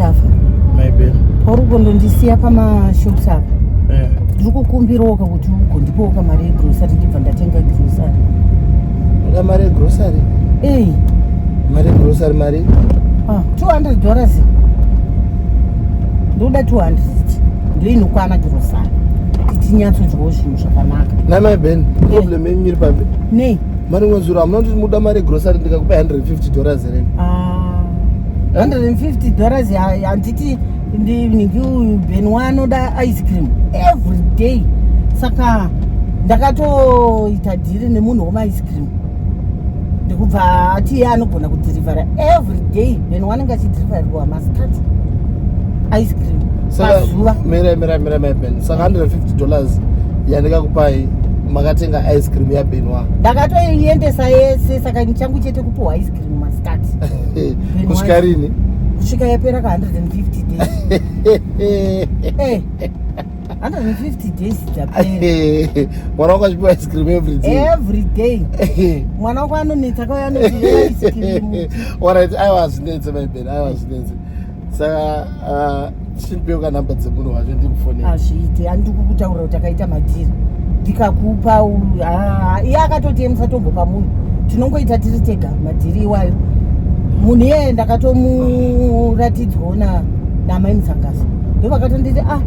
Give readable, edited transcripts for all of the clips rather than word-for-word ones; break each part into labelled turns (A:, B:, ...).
A: Tafa.
B: Maybe.
A: Pauri kundondisiya pamashops apa.
B: Eh.
A: Ndiri kukumbirawo kuti ugondipawo kamari yegrocery ndibva ndatenga grocery.
B: Unoda mari yegrocery?
A: Eh.
B: Mari yegrocery mari?
A: Ah, $200. Ndoda 200. Ndoinokwana grocery. Tinyatsodyawo zvinhu zvakanaka.
B: Namai Ben, problem yenyu iri papi?
A: Nei?
B: Mari mwezuro hamuna kuti muda mari yegrocery ndikakupa $150 here?
A: Ah, $150 handiti ndingi uyu Benwa anoda ice cream every day, saka ndakatoita dhiri nemunhu wemaice cream, ndikubva ati iye anogona kudhirivhara every day. Benwa anenge achidhirivharirwa masikati ice cream pazuva.
B: Mira, mira, mira, mai Ben. Saka $150 yandikakupai makatenga ice cream yaBenwa?
A: Ndakatoiendesa yese, saka changu chete kupiwa ice cream masikati.
B: Kusvika rini?
A: Kusvika yapera ka 150 days. 150 days dzapera.
B: Mwana wako achipiwa ice cream every day?
A: Every day. Mwana wako anonetsa, kauya anoti ice cream.
B: Alright, aiwa, zvinetse, mai Ben, aiwa, zvinetse. Saka chindipewo namba dzemunhu wacho ndimufonere.
A: Hazviiti, handiri kukutaurira kuti akaita madhiri ndikakupa iye akatoti musatombopa munhu, tinongoita tiri tega madhiri iwayo. Munhu iyeye ndakatomuratidzwawo namai Musangasa, ndo vakatonditi, ah,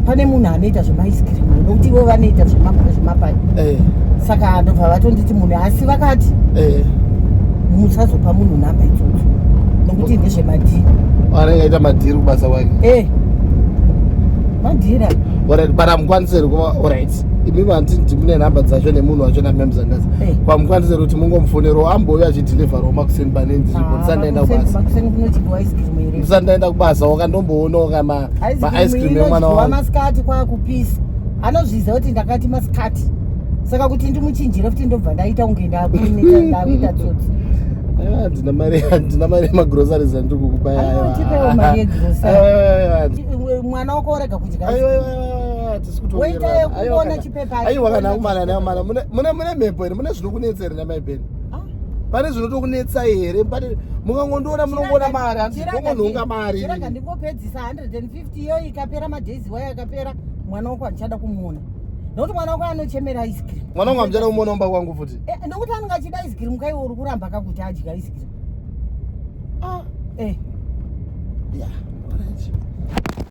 A: pane munhu anoita zvemaice cream, nokuti ivo vanoita zvemapai. Saka ndobva vatonditi munhu, asi vakati musazopa munhu nhamba idzodzo nokuti ndezvemadhiri.
B: Anenge aita madhiri kubasa kwake.
A: Madhiri.
B: Alright, but hamukwanisi kuva, alright, imi vanti mune nhamba dzacho nemunhu wacho namai Muzangazi, kwamukwanisi kuti mungomufonerawo ambouya achidhilivharawo makuseni pane ndiripo ndisati ndaenda kubasa?
A: Makuseni kunodyiwa ice cream here?
B: Ndisati ndaenda kubasa, wakandomboonawo ka maice cream emwana wangu.
A: Masikati kwakupisa, anozviziva kuti ndakati masikati, saka kuti ndimuchinjire futi ndobva ndaita kunge ndakuita tsotsi.
B: Aiwa, handina mari yemagroceries andiri kukupa.
A: Aiwa, tipewo mari yegrocery. Mwana wako orega kudya. Woita yekuona chipepa.
B: Aiwa, kana kumana neamana, mune mhepo here? Mune zvinokunetsa here namai Ben?
A: Ah.
B: Pane zvinotokunetsai here? Pane mukangondiona munongoona mari, handingonhonga mari.
A: Chirega ndingopedzisa 150 iyo, ikapera, madays wayo akapera, mwana wako handichada kumuona, nokuti mwana wako anochemera ice cream.
B: Mwana wangu hamuchada kumuona mumba kwangu futi?
A: Eh, nokuti anenge achida ice cream kaiwe uri kuramba kakuti adya ice cream.
B: Ah,
A: Eh.
B: yeah.